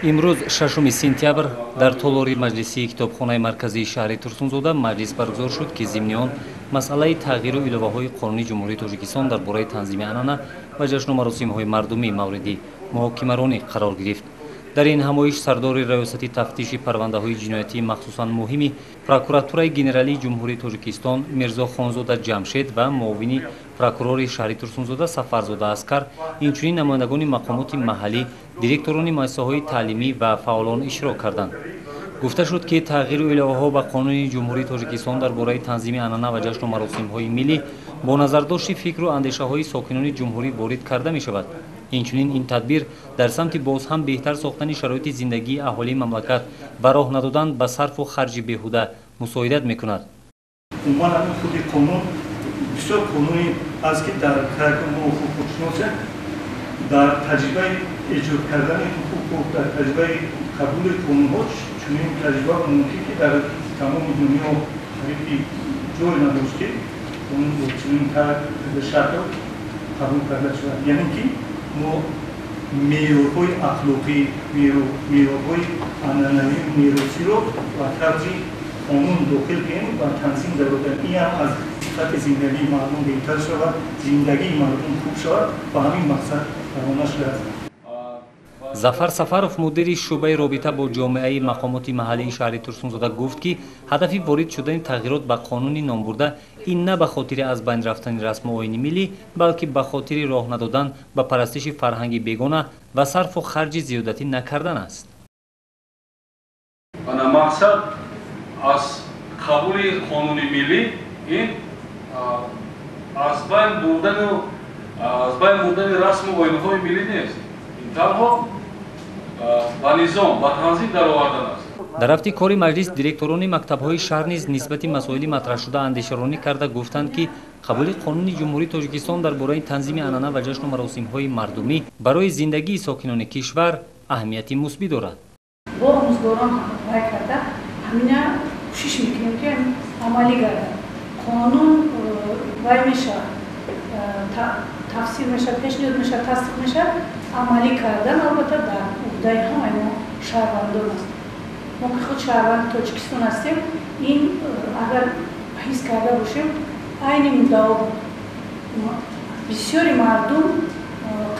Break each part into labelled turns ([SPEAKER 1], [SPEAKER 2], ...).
[SPEAKER 1] Имрӯз, 6 сентябр, дар толори маҷлисии китобхонаи марказии шаҳри Турсунзода маҷлис баргузор шуд, ки зимни он масъалаи тағйиру иловаҳои Қонуни Ҷумҳурии Тоҷикистон дар бораи танзими анъана ва ҷашну маросимҳои мардумӣ мавриди муҳокимаронӣ қарор гирифт. Дар ин ҳамоиш сардори Раёсати тафтиши парвандаҳои ҷиноятии махсусан муҳими Прокуратураи Генералии Ҷумҳурии Тоҷикистон Мирзо Хонзода Ҷамшед ва муовини прокурори шаҳри Турсунзода Сафарзода Аскар, инчунин намояндагони мақомоти маҳаллӣ, директорони муассисаҳои таълимӣ ва фаъолон иштирок карданд. Гуфта шуд, ки тағйиру иловаҳо ба Қонуни Ҷумҳурии Тоҷикистон дар бораи танзими анъана ва ҷашну маросимҳои миллӣ бо назардошти фикру андешаҳои сокинони ҷумҳурӣ ворид карда мешавад. Инчунин ин тадбир дар самти боз ҳам беҳтар сохтани шароити зиндагии аҳолии мамлакат ва роҳ надодан ба сарфу харҷи беҳуда мусоидат мекунад.
[SPEAKER 2] Умуман, ҳамин худи қонун бисёр қонуни аст, ки дар мо ҳуқуқшиносем, дар таҷрибаи эҷод кардани ҳуқуқу дар таҷрибаи қабули қонунҳо чунин таҷриба мумкин ки дар тамоми дунё қариб ки ҷой надошт, ки қонун бо чунин шакл қабул карда шавад. Яъне ки мо меъёрҳои ахлоқӣ, меъёрҳои анъанавию меросиро ба тарзи қонун дохил кунем ва танзим дародан. Ин ҳам аз сифати зиндагии мардум беҳтар шавад, зиндагии мардум хуб шавад, ба ҳамин мақсад равона шудааст.
[SPEAKER 1] Зафар Сафаров, мудири шӯъбаи робита бо ҷомеаи мақомоти маҳаллии шаҳри Турсунзода, гуфт, ки ҳадафи ворид шудани тағйирот ба қонуни номбурда ин на ба хотири аз байн рафтани расму оини миллӣ, балки ба хотири роҳ надодан ба парастиши фарҳанги бегона ва сарфу харҷи зиёдатӣ накардан аст.
[SPEAKER 3] Ана мақсад аз қабули қонуни миллӣ ин аз байн бурдани расму оинҳои миллӣ нест, ин танҳо ба низом, ба танзим даровардан аст.
[SPEAKER 1] Дар рафти кори маҷлис директорони мактабҳои шаҳр низ нисбати масоили матраҳшуда андешаронӣ карда, гуфтанд, ки қабули Қонуни Ҷумҳурии Тоҷикистон дар бораи танзими анъана ва ҷашну маросимҳои мардумӣ барои зиндагии сокинони кишвар аҳамияти мусбӣ дорад.
[SPEAKER 4] Бо омӯзгорон вай карда, ҳамина кӯшиш мекунем, ки амалӣ гардад. Қонун вай мешавад, тафсир мешавад, пешниҳод мешавад, тасдиқ мешавад, амалӣ кардан албатта дар уҳдаи ҳамаи мо шаҳрвандон аст. Мо ки худ шаҳрванди Тоҷикистон ҳастем, ин агар ҳис карда бошем, айни муддао буд. Бисёри мардум,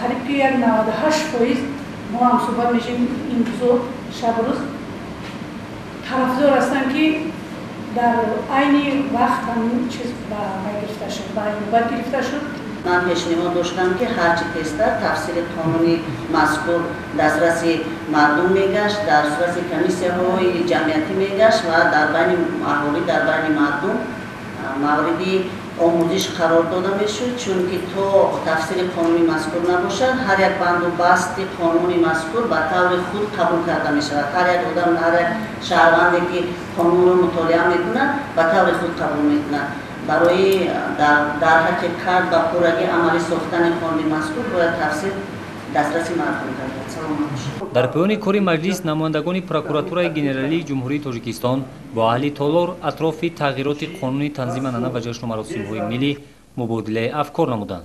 [SPEAKER 4] қариб ки як 98%, мо ҳам суҳбат мешавем ин рӯзо, шабу рӯз, тарафдор ҳастанд, ки дар айни вақт ҳамин чиз ба вай гирифта шуд, ба инобат гирифта шуд.
[SPEAKER 5] Ман пешниҳод доштам, ки ҳарчи тезтар тафсири қонуни мазкур дастраси мардум мегашт, дастраси комиссияҳои ҷамъиятӣ мегашт ва дар байни аҳолӣ, дар байни мардум мавриди омӯзиш қарор дода мешуд, чунки то тафсири қонуни мазкур набошад, ҳар як банду басти қонуни мазкур ба таври худ қабул карда мешавад. Ҳар як одам, ҳар як шаҳрванде, ки қонунро мутолиа мекунад, ба таври худ қабул мекунад. Барои дар ҳақиқат ба пуррагӣ амалӣ сохтани қонуни мазкур бояд тафсир дастраси мардум гардад. Саломат бошед.
[SPEAKER 1] Дар поёни кори маҷлис намояндагони Прокуратураи Генералии Ҷумҳурии Тоҷикистон бо аҳли толор атрофи тағйироти қонуни танзими анъана ва ҷашну маросимҳои миллӣ мубодилаи афкор намуданд.